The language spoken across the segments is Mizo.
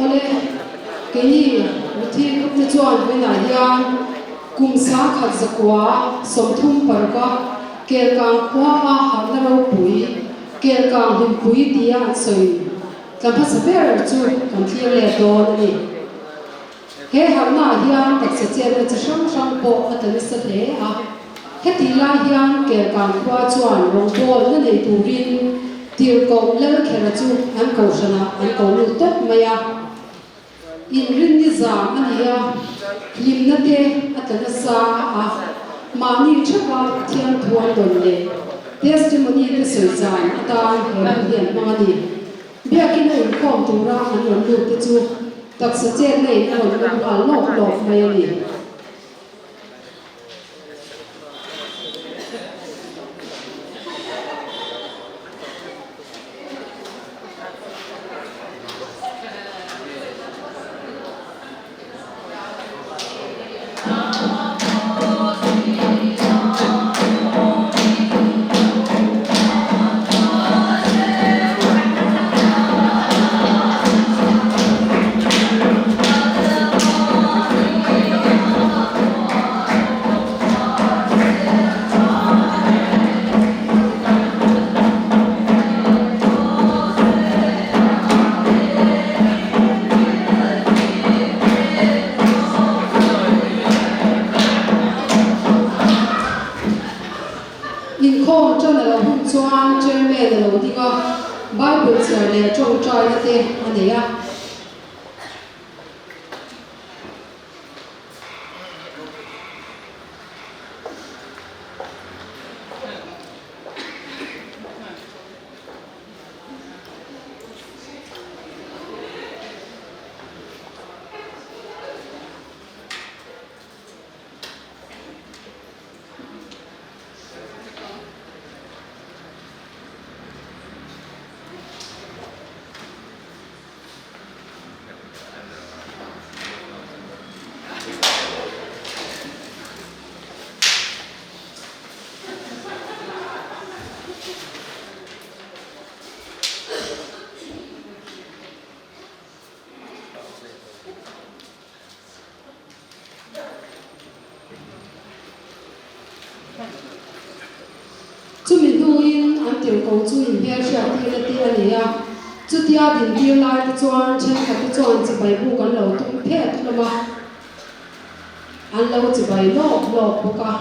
Awle, keini Ruthi Group te chuan vawiinah hian kum 1136 a Kelkang khua a harhna ropui, Kelkang hlimpui tia an sawi tla hmasa ber chu kan thlir leh dawn a ni. He harhnaah hian taksa chetna chi hrang hrang pawh a tla nasa hle a. Hetih lai hian Kelkang khua chuan rawngbawlna nei turin Tirhkoh Lalkhera chu an kohhranah an ko lut tawp mai a. Inrinni zam a ni a, hlimna te a tla nasa a, mahni theuha Pathian thu an dawn leh testimony te sawi zan atan he hun hi an hmang a ni. Biakin a inkhawm tura an rawn lut te chu taksa chetna in a rawn um nghal lawp lawp mai a ni. Inkhawm tan a lo hun chuan Chairman a lo ding a, Bible chhiar leh tawngtaina te a nei a. Chumi hnuin an tirhko chu inhmelhriat tirna te a nei a, chutia dintir lai te chuan thenkhat te chuan chibai buk an lo tum phet hlawm a, an lo chibai lawp lawp bawk a.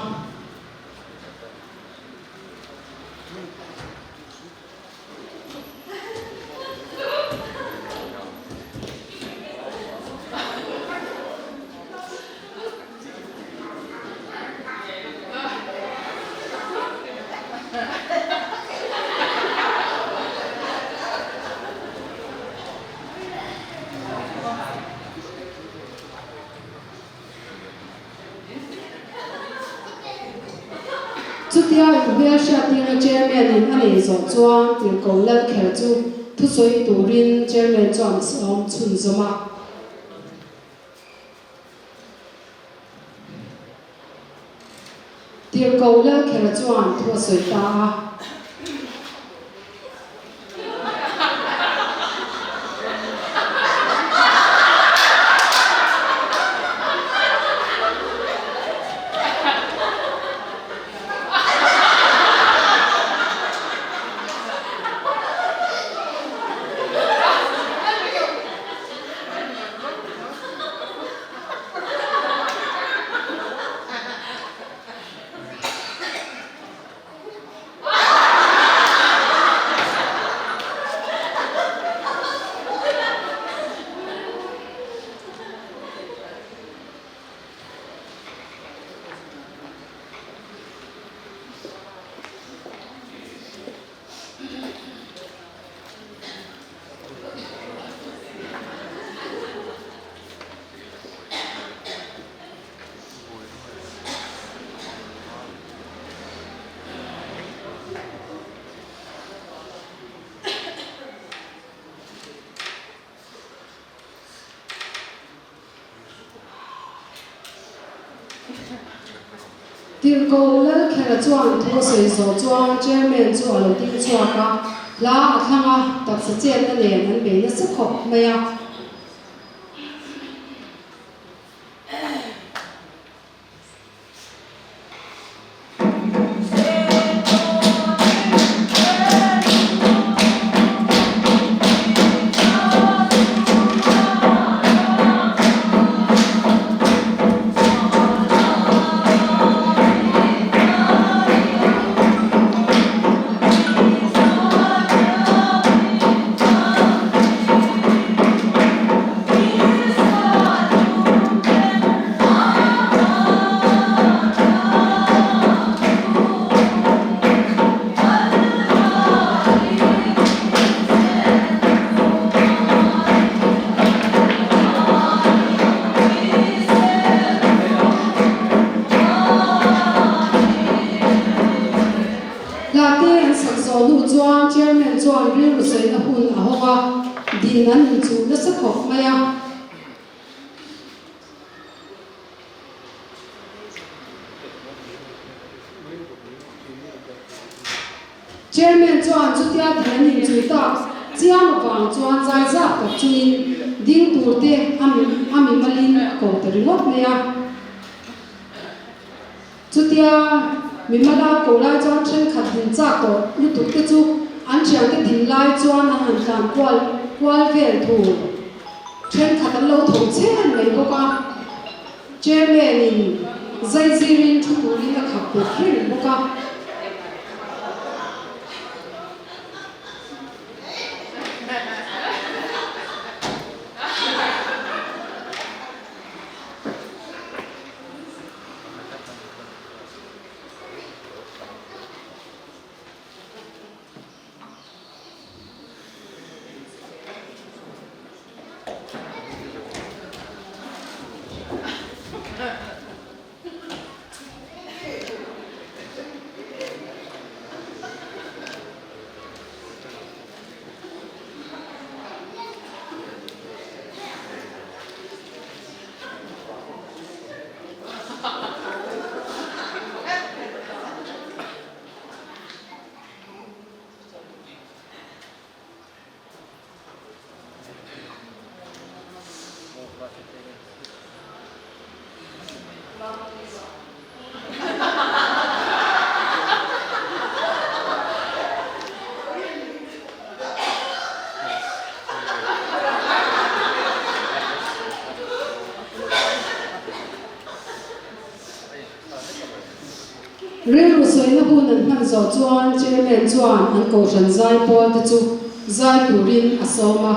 Chutia inhmel hriattirna Chairman in a nei zawh chuan Tirhkoh Lalkher chu thusawi turin Chairman chuan a sawm chhunzawm a. Tirhkoh Lalkhera chuan thu a sawi ta a. Tirhkoh Lalkhera chuan thu a sawi zawh chuan Chairman chu a lo ding chhuak a, hla a thlang a, taksa chetna nen an bei nasa khawp mai a. chuan rilru sawina hun a hawng a, din an inchuh nasa khawp mai a. Chairman chuan chutia din an inchuh tak chiam avang chuan zai zak tak chungin ding turte a mimalin a ko ta ringawt mai a. Chutia mimala ko lai chuan thenkhat din chak tawh lutuk te chu an thiante din lai chuan an han tlan kual kual vel thur. Thenkhat an lo tho chen mai bawk a. Chairman in zai zirin thu turin a khap bet reng bawk a. Rilru sawina hun an hman zawh chuan Chairman chuan an kohhran zai pawl te chu zai turin a sawm a.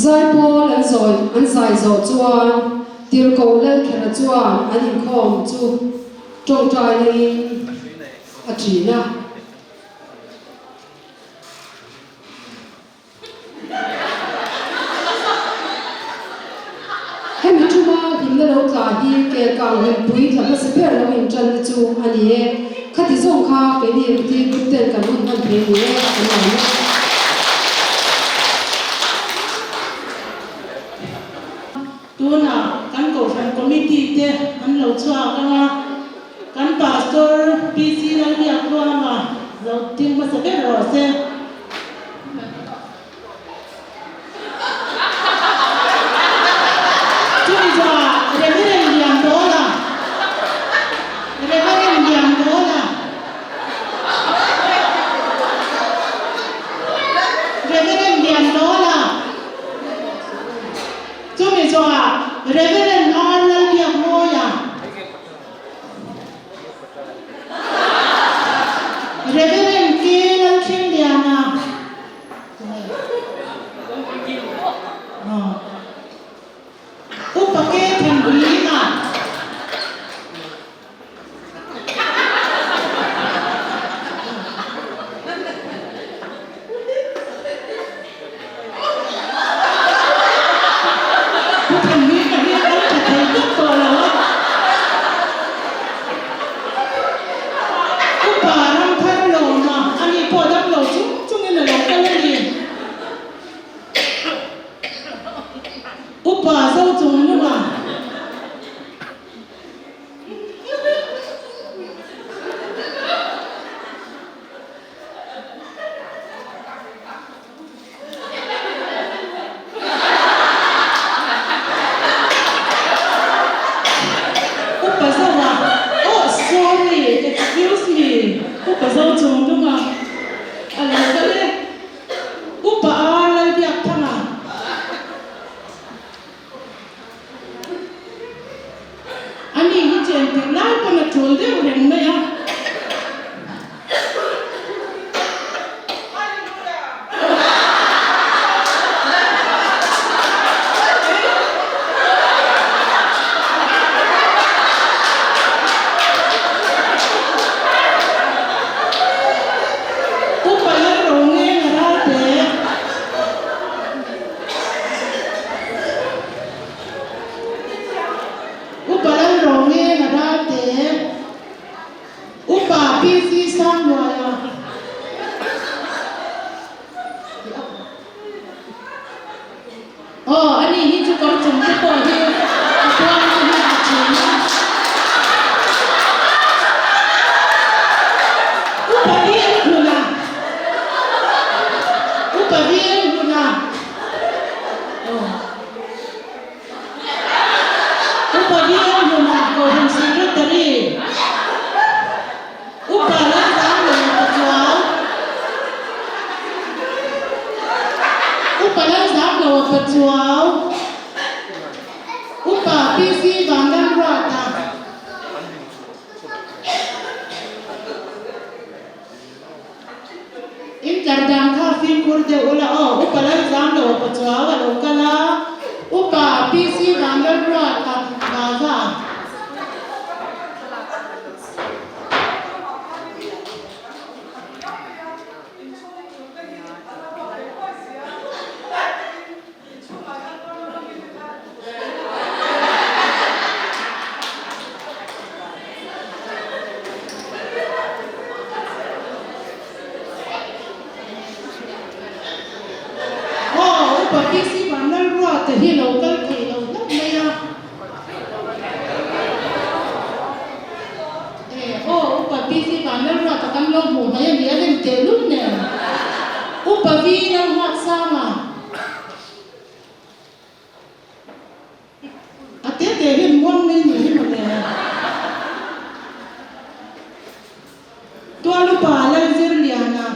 Zaipawl an zawi an zai zawh chuan Tirhkoh Lalkhera chuan an inkhawm chu tawngtai neiin a ṭin a. Hemi thuma hlimna lo tla hi Kelkang hlimpui tla hmasa ber lo inṭanna chu a ni e. Khati zawng kha keini Ruti group ten kan hun hman thei ni e kan lo ni. Tunah kan Kohhran Committee te an lo chhuak ang a, kan Pastor PC Lalbiakluama lo ding hmasa ber rawh se. Chumi zawhah Reverend Lianbawla, Reverend Lianbawla. Upa Ke Thanhina. Pu Thanhina hi a kal tha thei tlat tawh lo a. Upa Ramthar Lawma ani pawh damlo chung chungin a lo kal a ni. Upa Zochungnunga. Upa Zoa, Oh sorry, excuse me, Upa Zochungnunga a lo kal e. Upa a Lalbiakthanga. Ani hi chen tirh lai pawn a tul deuh reng mai a. Upa Lalrongenga Ralte. Upa Lalrongenga Ralte. Upa PC Sangluaia. Aw, ani hi chu kawr chung te pawh hi a puang te hi a thin a. Upa hi an hun a, upa hi an hun a. Aw. Upa hi an hun a, Kohhran Secretary. Upa Lalzamlo ka chuau. Upa Lalzamlo ka chuau. Upa PC Vanlalruata. In tlar dan kha fimkhur deuh ula aw. Upa Lalzamlo ka chuau a lo kal a. Upa PC Vanlalruata Gaza. Aw, upa PC Vanlalruata hi lo kal thei lo hlauh mai a. E aw, Upa PC Vanlalruata kan lo hmuh mai a ni a lem teh lul nen. Upa V Lalruatsanga. A te te hian muang mai ni hi mawle. Tualupa Lalzirliana.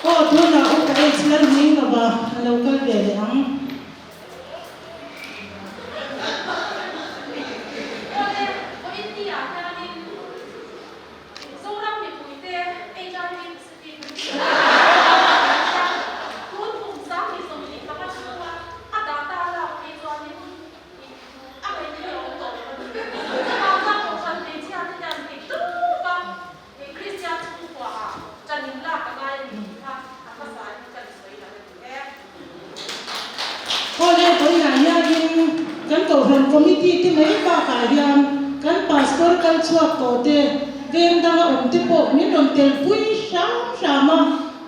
Aw tunah Upa H Lalhminglova a lo kal ve leh ang. Awle, vawiin ni ah hianin Zoram mipuite HIV positive an ni a, tun kum 2025 chhunga a data lak phei chuanin a ngaihna hi a awm tawh lo a ni. Chuvanga Kohhran hmeichhia te hian theih tawpa Kristian chhungkua ah ṭan in lak a ngai a ni tih kha a hmasa in ka insawi lang a ni e. Awle, vawiinah hianin kan Kohhran Committee te mai bakah hian kan Pastor kal chhuak tawh te, veng danga awm te pawh min rawn tel pui hram hram a,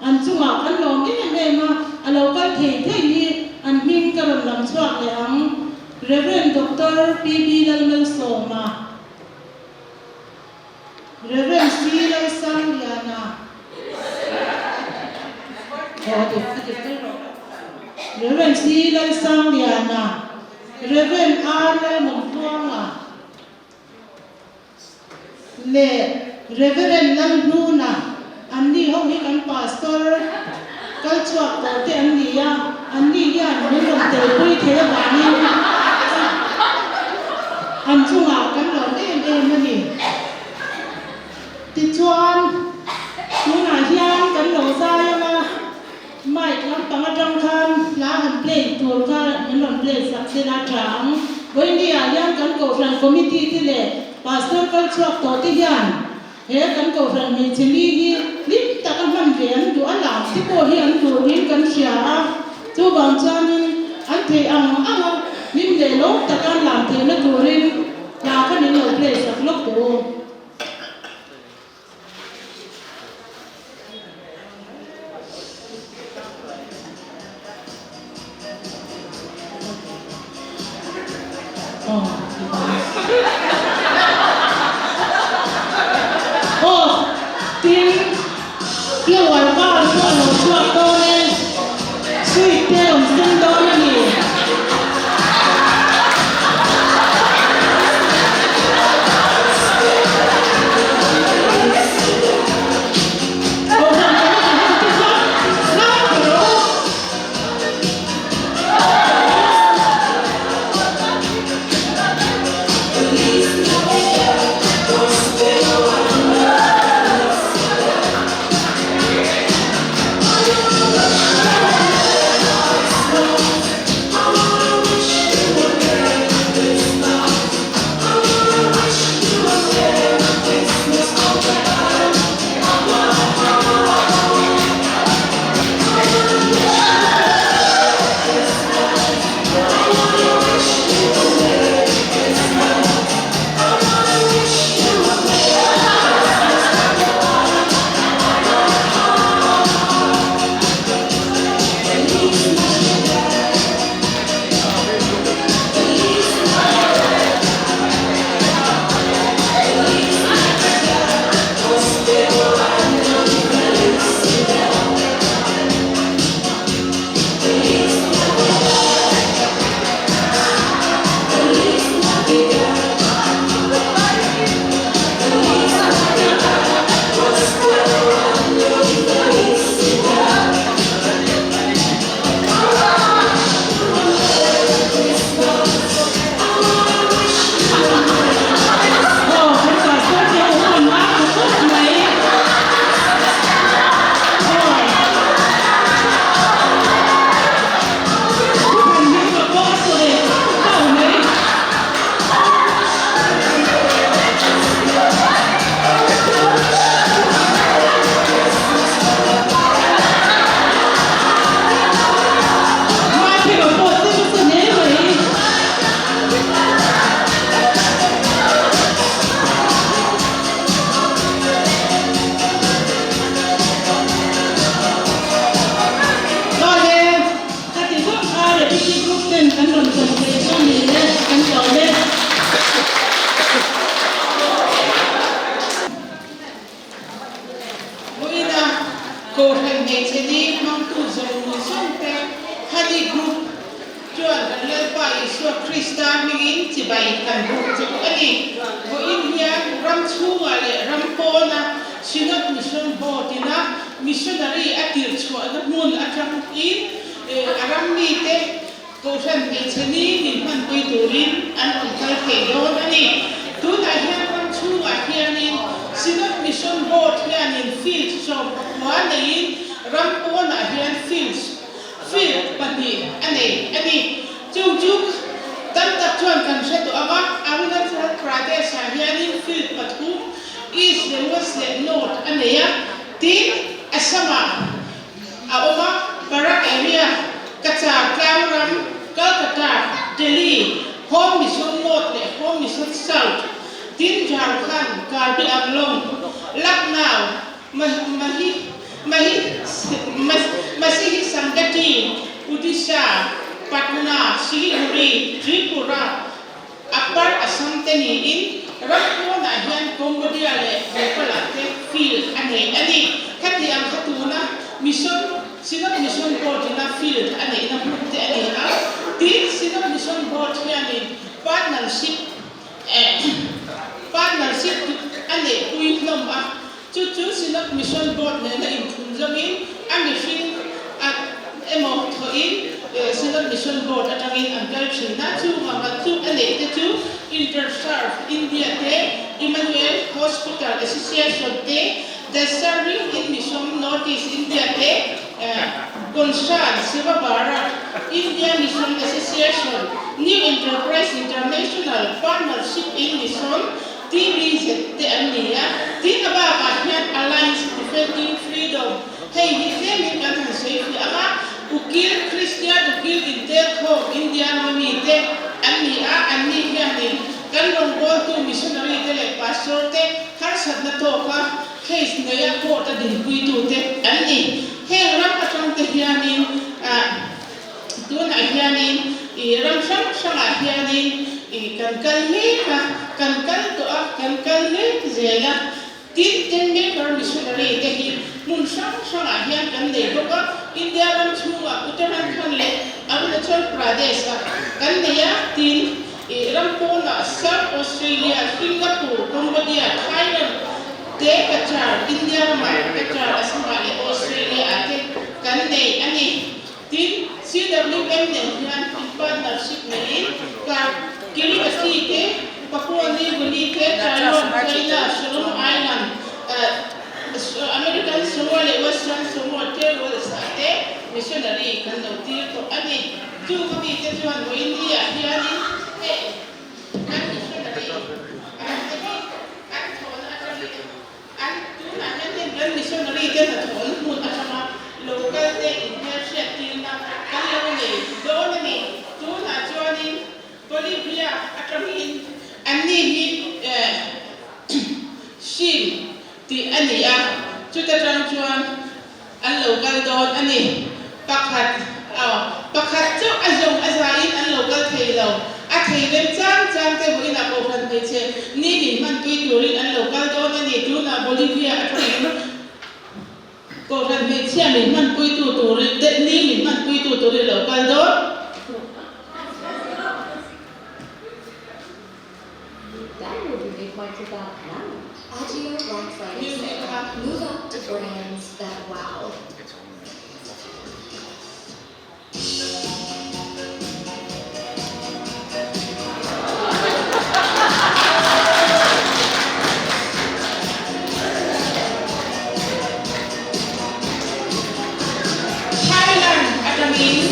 an chungah kan lawm em em a, a lo kal thei thei hi an hming ka rawn lam chhuak leh ang. Rev. Doctor PB Lalmalsawma. Rev. C. Lalsangliana Rev. C. Lalsangliana Rev. R. Lalmawmtluanga leh Rev. Lalhnuna anni ho hi kan Pastor kal chhuak tawh te an ni a, anni hian min rawn telpui thei avangin an chungah kan lawm em em a ni. Tichuan, tunah hian kan lo zai ang a, mic lampang atang khan hla han play tur kha min rawn play sak se la tha ang. Vawinia hian kan Kohhran Committee te leh Pastor kal chhuak tawh te hian He kan Kohhran hmeichhe mi hi hlim taka hman ve an duh a lam te pawh hi an duh niin kan hria a, chuvang chuanin an theih ang ang a hlim leh lawm taka an lam theihna turin hla kha min lo play sak lawk tawh u. Aw tin flower car chu a lo chhuak dawn e, sweet te a rawn seng dawn a ni. Aw kan pastor te ho an mar ta khawp mai. Aw thu han hming lo pawh a saw ve chau chau mai. Matthew a pawh che nasa hle mai. Awle, ka ti vak a, Refugee Group ten kan rawn chawm thei chu a ni e, kan tlawm e. Vawiina Kohhran hmeichhe ni hmangtu zawng zawng te Honey Group chuan kan Lalpa Isua Krista hmingin chibai kan buk chuk a ni. Vawiin hian ram chhungah leh ram pawna Synod Mission Board ina missionary a tirh chhuahna hmun atangin a ram mite Kohhran hmeichhe ni min hmanpui turin an rawn kal thei dawn a ni. Tunah hian ram chhungah hianin Synod Mission Board hianin field 19 neiin ram pawnah hian fields field pahnih a nei a ni. Chung chu tam tak chuan kan hre tawh ang a, Arunachal Pradesh-ah hianin field pathum, East leh West leh North a nei a, tin Assam-ah a awm a, Barak area, Cachar tlang ram, Calcutta, Delhi, Home Mission North leh Home Mission South, tin Jharkhand, Karbi Anglong, Lucknow, Mahi Mahi Masihi Sangati, Odisha, Patna, Siliguri, Tripura, Upper Assam te niin ram pawnah hian Cambodia leh Nepal-ah te field a nei a ni. Khati ang kha tuna Mission, Synod Mission Board-ina field a neihna hmun te a ni a. Tin, Synod Mission Board hianin partnership eh partnership a neihpui hlawm a. Chu chu Synod Mission Board nena inthun zawngin a mihring a emaw thawhin Synod Mission Board atangin an kal thin a, chuvanga chu a neih te chu Interserve India te, Emmanuel Hospital Association te, The Serving in Mission North East India te, Concern Seva Bharat, India Mission Association, New Enterprise International, Partnership in Mission, TBZ te an ni a, tin a bakah hian Alliance Defending Freedom hei hi tlemin kan han sawi fiah ang a, Ukil, Kristian Ukil Intelkhawm India rama mite an ni a, anni hianin kan rawngbawltu missionary te leh pastor te harsatna tawka case neia court a dinpuitute an ni. Heng ram atang te hianin Tunah hianin i ram hrang hrangah hianin i kan kal mek a, kan kal tawh a, kan kal mek zel a. Tin, Tent-maker missionary te hi hmun hrang hrangah hian kan nei bawk a. India ram chhungah Uttarakhand leh Arunachal Pradesh-ah kan nei a. Tin, i ram pawnah South Australia, Singapore, Cambodia, Thailand te Cachar, India ramah Cachar, Assam-ah leh Australia-ah te kan nei a ni. Tin, CWM nen hian in partnership neiin Kar Kiribati te, Papua New Guinea te, Taiwan, China, Solomon Island, American Samoa leh Western Samoa te Wales ah te missionary kan lo tir tawh a ni. Chung a mite chuan Vawiinni-ah hianin hei kan missionary an te hi an thawhna atangin An tunah hian heng kan missionary te hnathawhna hmun atanga local te inhmelhriattirna kan lo nei dawn a ni. Tunah chuanin Bolivia atangin anni hi Shim tih a ni a, chuta tang chuan an lo kal dawn a ni. Pakhat, aw, pakhat chauh a zawng a zaiin an lo kal thei lo. A thei rem chang chang te vawiinah kohhran hmeichhe ni min hmanpui turin an lo kal dawn a ni. Tunah Bolivia atangin kohhran hmeichhia min hmanpuitu turin te ni min hmanpuitu turin lo kal dawn. That movie made my kebab now. Ajio Black Friday Music sale. kha. Move up to brands that wow. Thailand atangin.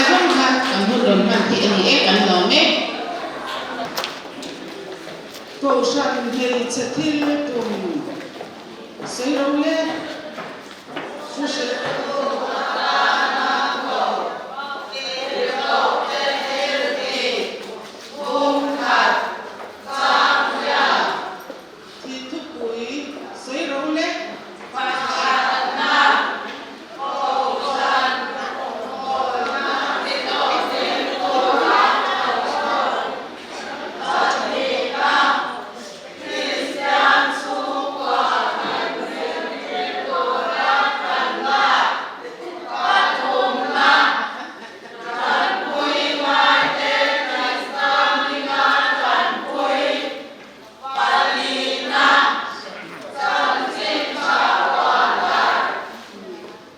zawng kha kan hun rawn hman theih a ni e, kan lawm e. Kohhran hmeichhe thil tum sawi ro le thu hrilh. Thil thupui sawi ro le.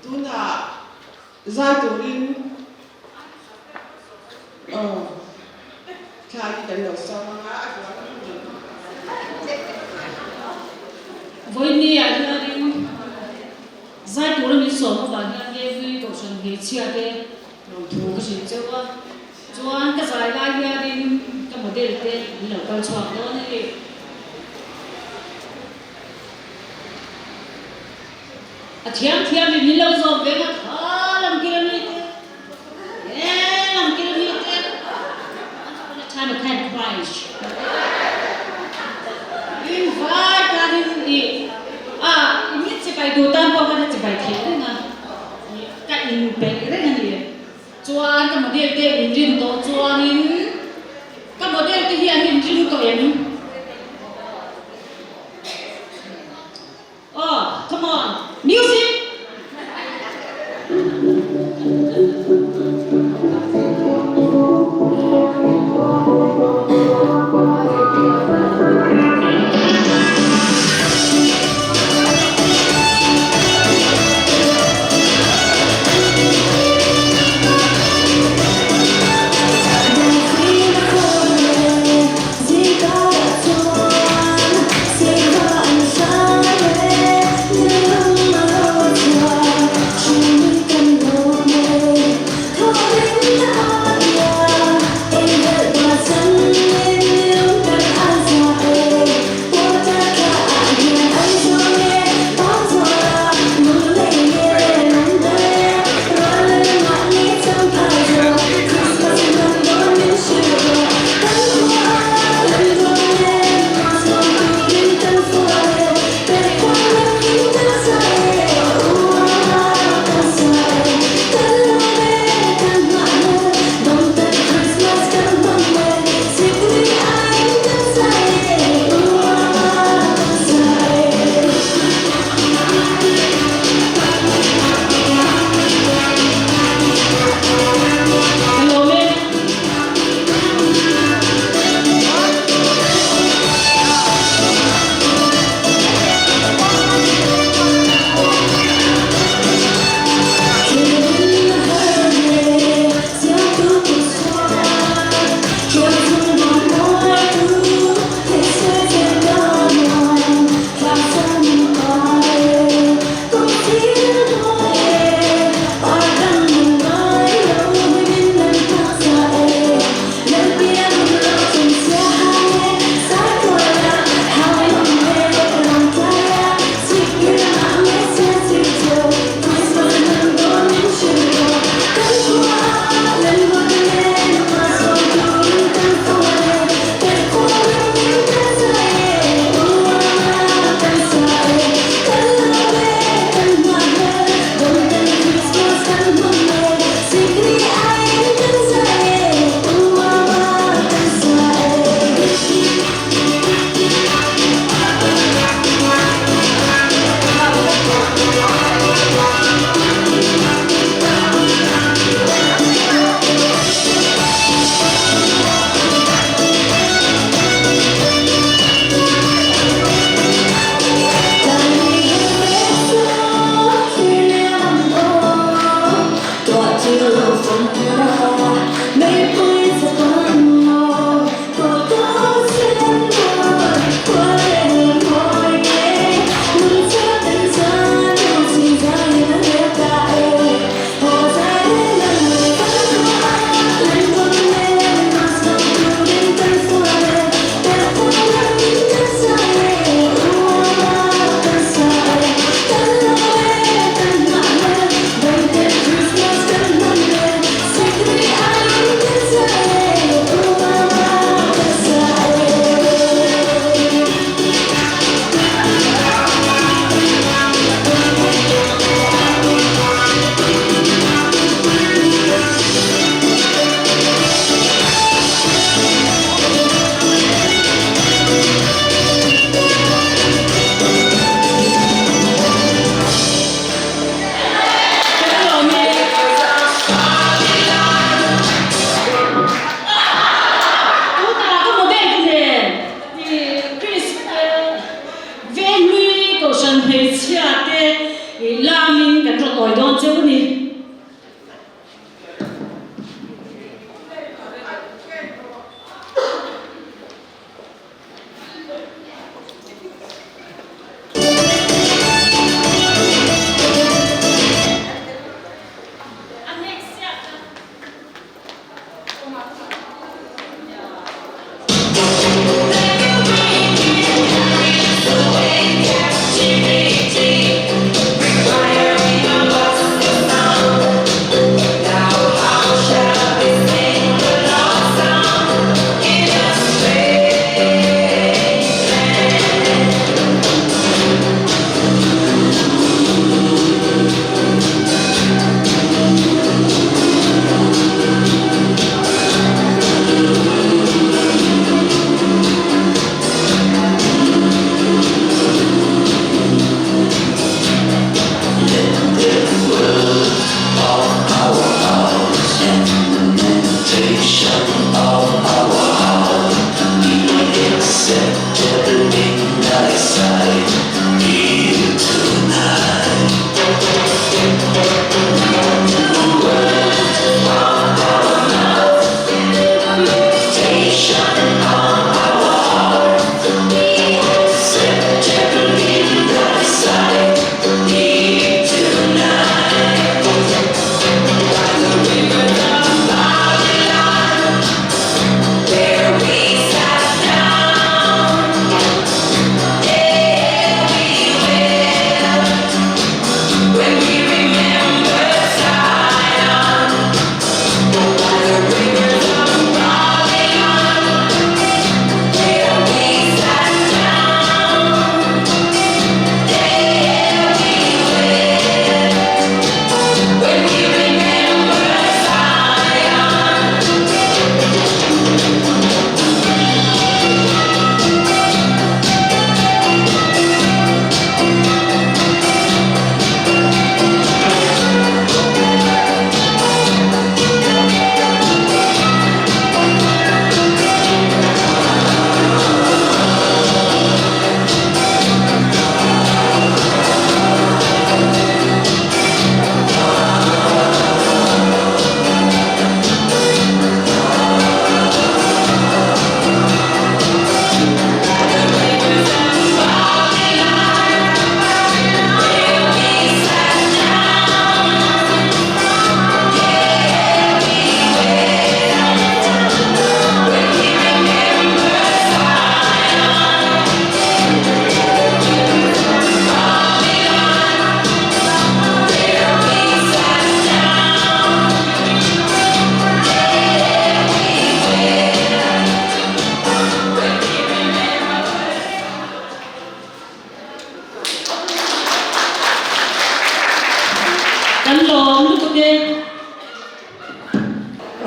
Tunah zai turin aw thla hi kan lo sawm ang a, a duang ang eng. Vawiini ah hianin zai tura min sawm avang hian Levi Kohhran hmeichhia te lawmthu ka hrilh cheu a. Chuan ka zai lai hianin ka model te min lo kal chhuak dawn a ni. A thiam thiam in min lo zawm ve nga kha lam kil ami te, he lam kil ami te, once upon a time a kind Christ. In vai khanin i a min chibai duh tan pawh khan a chibai theih reng a, ka inpeih reng a ni. Chuan ka model te in rin tawh chuanin ka model te hi an inring tawh em? Aw, come on, music! Ka lawm e.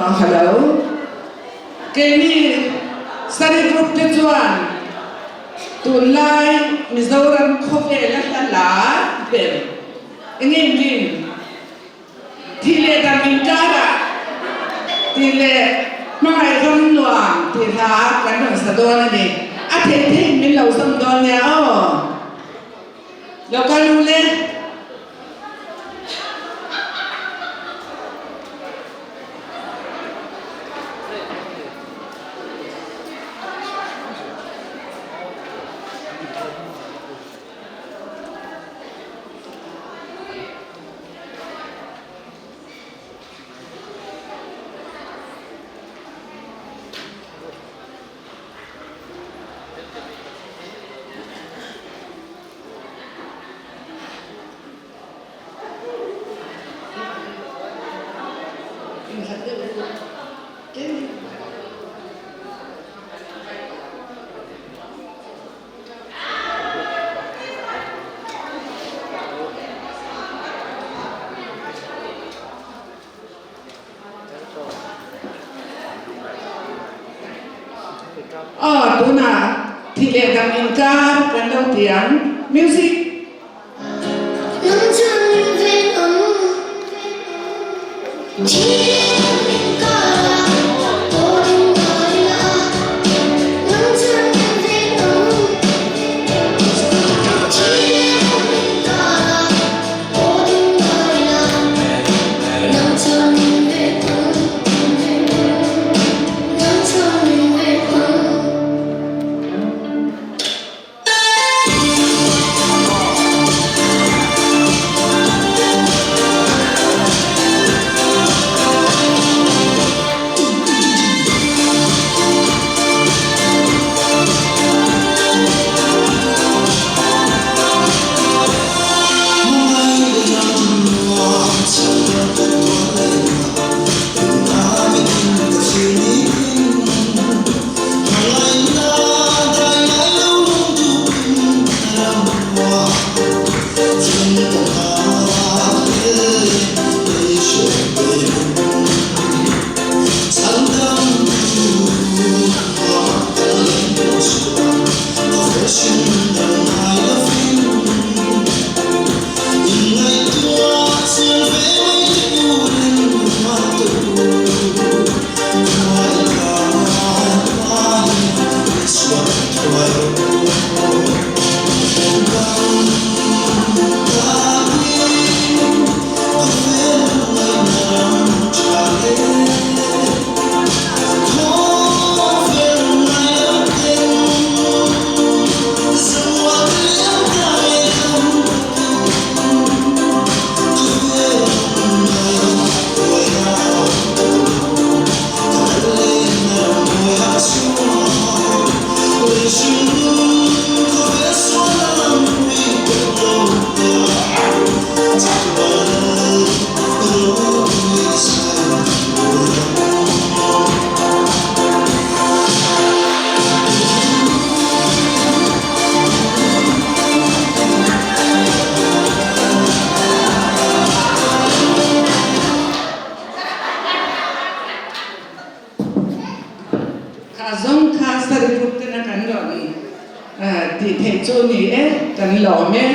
Hello. Keini study group te chuan tunlai Mizoram khawvel a hla lar ber eng em rin Thih leh dam inkarah tih leh hmangaih ram nuam tih hla kan rawn sa dawn a ni. A theih theihin min lo zawm dawn nia aw. Lo kal u le. Aw tunah thih leh dang inkar kan lo ti ang. Music. Kha zawng kha study group tena kan rawn tih theih chu ni e, kan lawm e.